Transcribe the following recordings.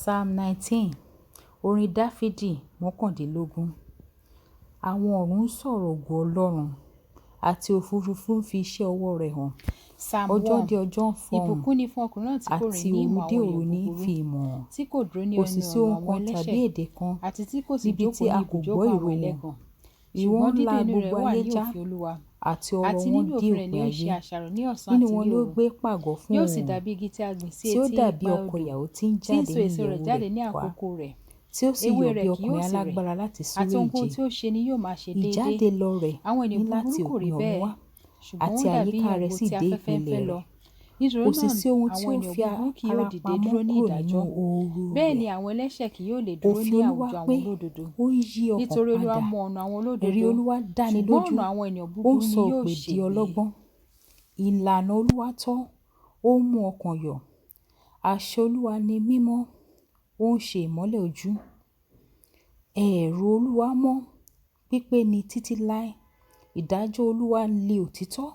Psalm 19. Orin Dáfídì 19. Àwọn ọ̀run ń sọ̀rọ̀ ògo Ọlọ́run, àti òfurufú ń fi iṣẹ́ ọwọ́ rẹ̀ hàn. Psalm Ọjọ́ 1. dé ọjọ́ ń fọhùn, Ìbùkún ni fún ọkùnrin náà tí kò àti rìn ní òru ìmọ̀ dé àwọn òru ènìyàn ní búburú, fi ìmọ̀ hàn. tí kò dúró ní Kò sì ẹnu sí ọ̀nà ohun àwọn kan tàbí ẹlẹ́ṣẹ̀, èdè kan àti tí kò sì níbi tí jókòó ní a kò gbọ́ ibùjókòó ìró àwọn wọn. ẹlẹ́gàn. Ìwọ Ṣùgbọ́n ń la dídùn inú rẹ̀ gbogbo wà ayé ní já, òfin Olúwa, àti ọ̀rọ̀ àti wọn nínú dé òfin rẹ̀ òpin ni ó ń ṣe ayé. àṣàrò ní ọ̀sán Nínú àti wọn ní ni ó òru. gbé pàgọ́ fún Yóò sì oòrùn, dàbí igi tí a gbìn sí tí ó etí dàbí ipa ọkọ odò, ìyàwó tí ń tí ń jáde so ní èso rẹ̀ ìyẹ̀wù jáde rẹ̀ ní wá, àkókò rẹ̀. tí ó sì Ewé yọ̀ rẹ̀ bí kì yóò ọkùnrin sì rẹ̀, alágbára láti àti súré ohunkóhun ìje. tí ó ṣe ni yóò máa ṣe déédé. Ìjáde lọ rẹ̀ Àwọn ní ènìyàn búburú láti kò rí òpin ọ̀run bẹ́ẹ̀, wá, ṣùgbọ́n àti wọ́n dàbí àyíká rẹ̀ ìyàngbò sì tí dé afẹ́fẹ́ ń ìpìlẹ̀ fẹ́ lọ. rẹ̀. Nítorí Kò sì náà sí ohun tí àwọn ó ènìyàn fi búburú kì yóò ara dìde pamọ́ dúró ní kúrò nínú ìdájọ́, ooru bẹ́ẹ̀ ni rẹ̀. àwọn ẹlẹ́ṣẹ̀ kì yóò lè dúró Òfin ní Olúwa àwùjọ àwọn pé, olódodo. ó ń yí ọkàn Nítorí Olúwa padà. mọ ọ̀nà àwọn Ẹ̀rí olódodo, Olúwa dáni ṣùgbọ́n lójú, ọ̀nà àwọn ènìyàn ó ń búburú ni sọ yóò òpè di ṣègbé. ọlọ́gbọ́n. Ìlànà Olúwa tọ́, ó ń mú ọkàn yọ̀. Àṣẹ Olúwa ni mímọ́, ó ń ṣe ìmọ́lẹ̀ ojú. Ẹ̀rù Olúwa mọ́, pípé ní títí láé. Ìdájọ́ Olúwa li òtítọ́,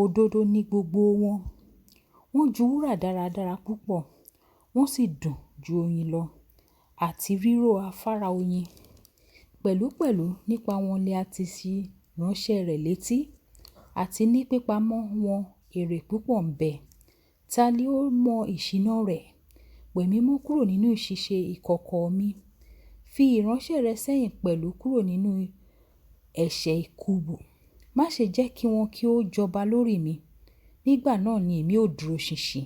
òdodo ní gbogbo wọn. Wọ́n ju wúrà dáradára púpọ̀, wọ́n sì dùn ju oyin lọ, àti ríró afárá oyin. Pẹ̀lúpẹ̀lú nípa wọn ni a ti ṣi ìránṣẹ́ rẹ̀ létí, àti ní pípamọ́ wọn èrè púpọ̀ ń bẹ. Ta li ó mọ ìṣìnà rẹ̀? Wẹ̀ mí mọ́ kúrò nínú ìṣìṣe ìkọ̀kọ̀ mi. Fi ìránṣẹ́ rẹ sẹ́yìn pẹ̀lú kúrò nínú ẹ̀ṣẹ̀ ìkùùbù. Má ṣe jẹ́ kí wọn kí ó jọba lórí mi. Nígbà náà ni èmi ó dúró ṣinṣin.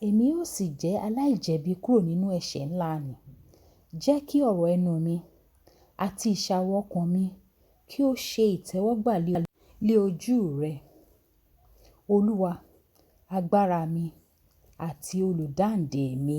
Èmi ó sì jẹ́ aláìjẹ̀bi kúrò nínú ẹ̀ṣẹ̀ ńlá nì. Jẹ́ kí ọ̀rọ̀ ẹnu mi àti ìṣàrò ọkàn mi kí ó ṣe ìtẹ́wọ́gbà lé ojú rẹ, Olúwa, agbára mi àti olùdáǹdè mi.